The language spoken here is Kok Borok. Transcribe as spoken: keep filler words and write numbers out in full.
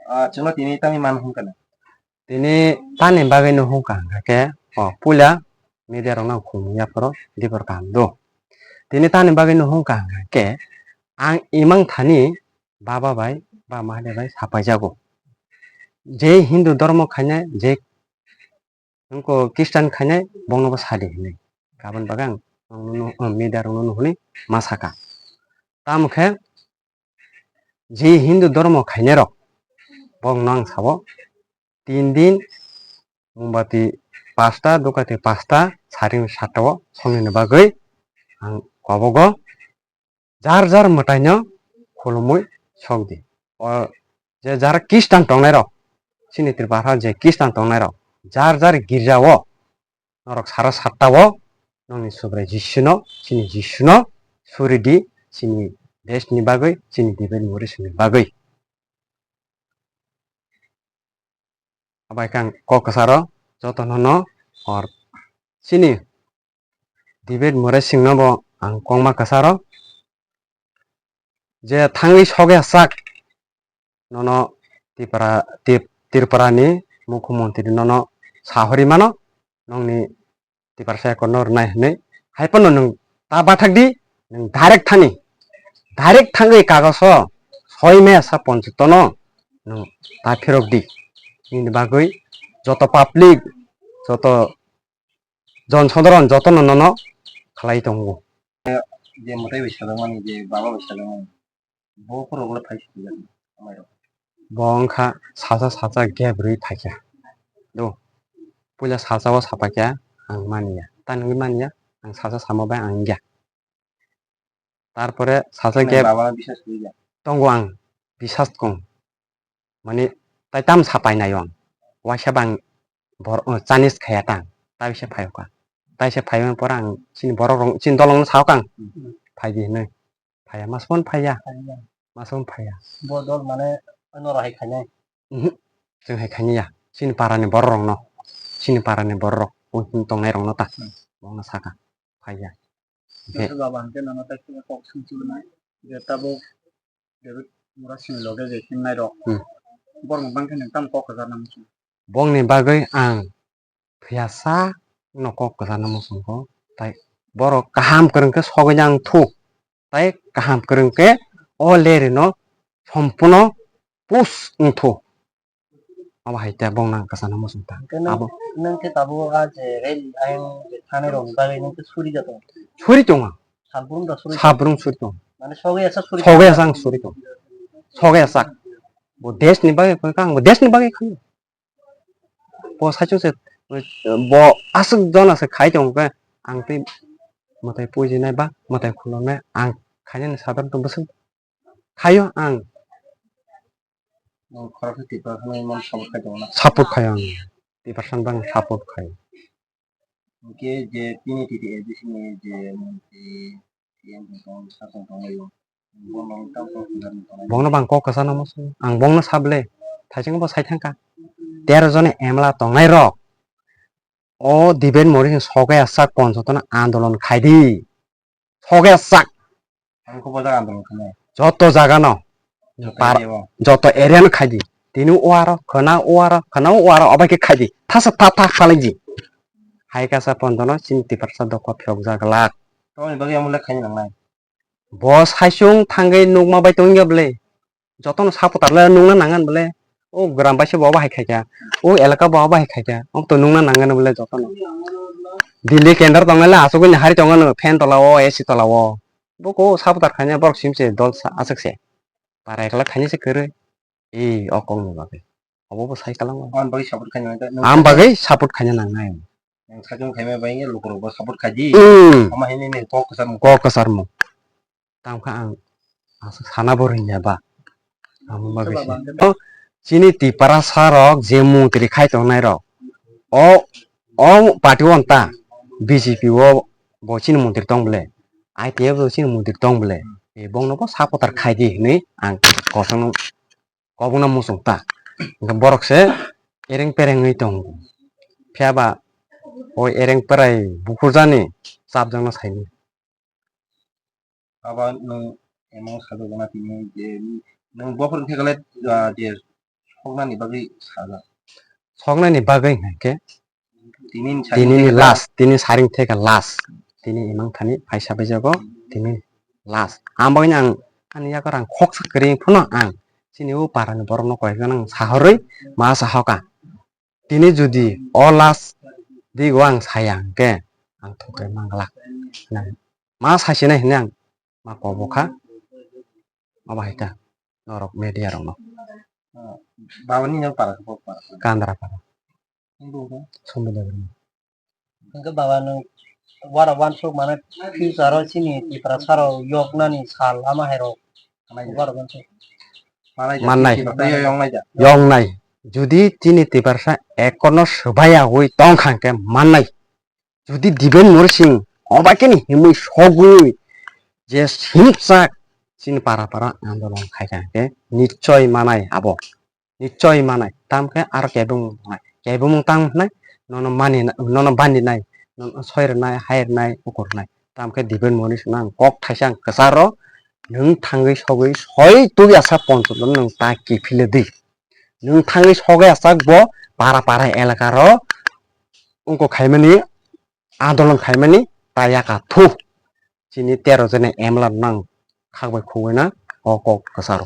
Ah, chwngno tini tamni man hwn kana? Tini tani bagwi no hwn ka hwnkha khe, o, puila media rokno ang khulumung yapharo dibor kaham do. Tini tani bagwi no hwn ka hwnkha khe, ang imang thani baba bai, ba mahadev bai sapaijago. Je Hindu dhormo khainai, je wngkha Christian khainai, bongno bo sadi hinwi. Aboni bagwi ang, ang nuno, media rokno nuhuni ma saka. Tamo khe, je Hindu dhormo khainairok, bongno ang sabo, tin din, mombati pasta, dukati pasta, saring satta o songnani bagwi ang kobogo jar jar mwtaino khulumui sokdi. O je jar Christian tongnairok, chini Tripura je Christian tongnairok, jar jar girja o norok sara satta o nongni Subrai Jisuno, chini Jisuno suridi, chini desh ni bagwi, chini Tibet Morishing ni bagwi. Abai khe ang kok kwcharo jotono no hor chini Tibet Morishing no bo ang kokma kwcharo je thangwi sogya sak nono Tripura, Trip-, Tripura ni Mukhyamantri nono sahori mano, nongni Tiprasa Accord no rwnai hwnwi. Hai phano nwng ta bathak di, nwng direct thani. Direct thangwi kagoso soi maya sa ponchoto no nwng ta phirok di. Nini bagwi joto public, joto jon sodharon jotono nono khlai tongo. Je mwtai bai sajakmani, je baba bai sajakmani, bo khorok le phai sijak amai rok. Bo wngkha salsa salsa gap rwi phaikha. Do. Puila salsa o sapaikha ang maniya. Tani wngwi maniya, ang salsa samo bai ang wngya. Tarpore salsa Nai gap baba bisas rwi ya. Tongo ang bisas kong. Mani tai tam sapai naio ang. Waisa bang bor-, o, Chinese khaya tang. Tai se phaio ka. Tai se phaio pora ang chini borok rong, chini dolong no sao kang. Hmm. Phai di hinwi. Phaiya, masukmani phaiya. Phaiya. Masukmani phaiya. Bo dol mane ano rohai khainai. Mhm. Chwng hai khaini ya. Chini para ni borok rok no. Chini para ni borok rok. Wng tongnai rok no ta. Hmm. Bo no saka. Phaiya. Hwnkhe Joshua baba hwnkhe nono tai khe kok swngchuk nai. Je tabuk David Murasing loge je himnai rok. Hmm. Borok bangkhe nwng tamo kok kwchar nang muchung? Bongni bagwi ang phiya sak no kok kwchar nang muchung kho. Tai borok kaham kwrwng khe sogwi nang thu. Tai kaham kwrwng khe o lerino sompuno push wng thu. Abo hai ta bong nang kwchana muchung ta. Hwnkhe nwng, abo nwng khe tabuk a je rel ayang je thanai rok bagwi nwng khe suri ja tongo? Suri tongo. Salbrum da suri tongo? Salbrum suri tongo. Mane sogwi asa suri tongo? Sogwi asa ang suri tongo. Sogwi asa. Bo desh ni bagwi koi kang, bo desh ni bagwi kang. Bo saichung se, bo aswk jona se khai tongo khe ang tei mwtai pujinai ba mwtai khulumnai ang khainani sadharanta bwswk khaio ang. Nwng khoroksa Tiprasano imang support khai tongo na? Support khaio ang. Tiprasano bang support khaio. Hwnkhe je tini T T A D C ni je montri, C M tong, sachwng tonglaio. Bono tamo tong tong tong. Bongno bang kok kwchana muchung. Ang bongno sablai. Thaising bo sai thangkha. Tero jone M L A tongnai rok. O Diben Mori sogwi asak ponchotono andolon khaidi. Sogwi asak. Ang khe bo jaga andolon khainai. Joto jaga no. Joto Par-, area o. Joto area no khaidi. Tini o aro, khwna o aro, khwna o aro, obai khe khaidi. Thasa tha tha phalangdi. Hai kasa pondono chini Tiprasa dokha phiyok jaglak. Tamoni bagwi amo le khaina nangnai. Bo saichung thangwi nukma bai tongya bwle. Jotono supporter le nukna nangan bwle. O gram bai se bo bahai khaikha. O elaka bo bahai khaikha. Omo to nukna nangan bwle jotono. Delhi kendar tongnai le asugwi ni hari tongo no fan tola o, A C tola o. Bo ko supporter khaina borok sim se dol sa aswk se. Para ekla khaina se kwrwi. Ee, o kokni bagwi. Obo bo sai kalango. Ang bagwi support khaina nangnai. Ang bagwi support khaina nangnai. Nang saichung khaima bai lukurok bo support khaidi. Hmm. Omo hinwi nini kok kwcharmung. Kok kwcharmung. Tamo khe ang aswk sana bo rwngya ba. Amo bagwi se. O, chini Tiprasa rok je montri khai tongnai rok. O, o party o ta B J P o bo chini montri tong bwle. I P F o chini montri tong bwle. E bongno bo supporter khaidi hinwi ang kochangno kobokno muchung ta. Hwnkhe borok se ereng pereng wngwi tongo. Phiya ba o ereng perai bukhurjani chapjakno saimanya. Abo nwng emo sajagna tini je nwng bokhorok thekle, ah, je Soknani bagwi sajak. Soknani bagwi hwnkhe tini ni saring tini ni theka last, tini saring theka last. Tini imang thani phaisa baijago, tini last. Ang bagwino ang ani yago rang khoksa kwrwi phano ang chini o parani borokno koi phano ang sahorwi ma sahoka. Tini jodi o last digo ang saya hwnkhe ang thokre manglak. Ma saisinai hinwi ang ma kobokha. Abo hai ta norok media rokno. Baba ni nang para khe para. Kandra para. Nang bo ba? Sombo da bini. Hwnkhe baba nwng wara wansuk mane future o chini Tiprasa rok yoknani sal ama hai rok. Wara wansuk. Mannai. Yong nai. Jodi chini Tiprasa ekono swbai agwi tong kha hwnkhe mannai. Jodi Dipen Mori Singh obaikhe ni himwi sogwi je sinijak chini para para andolon khai kha hwnkhe nichoi manai abo. Nichoi manai. Tamkhe aro kebengmung tongnai. Kebengmung tang hwnai nono mani, nono bandi nai, nono soi rwnai, hai rwnai, ukur rwnai. Tamkhe Dipen Mori Singh no ang kok thaisa ang kwcharo, nwng thangwi sogwi soi tubui asa poncholo nwng ta kiphilwi di. Nwng thangwi sogwi asa bo para para elaka ro wngkok khaimani, andolon khaimani ta yaka thu. Chini tero jone M L A no ang khak bai khugwi na o kok kwcharo.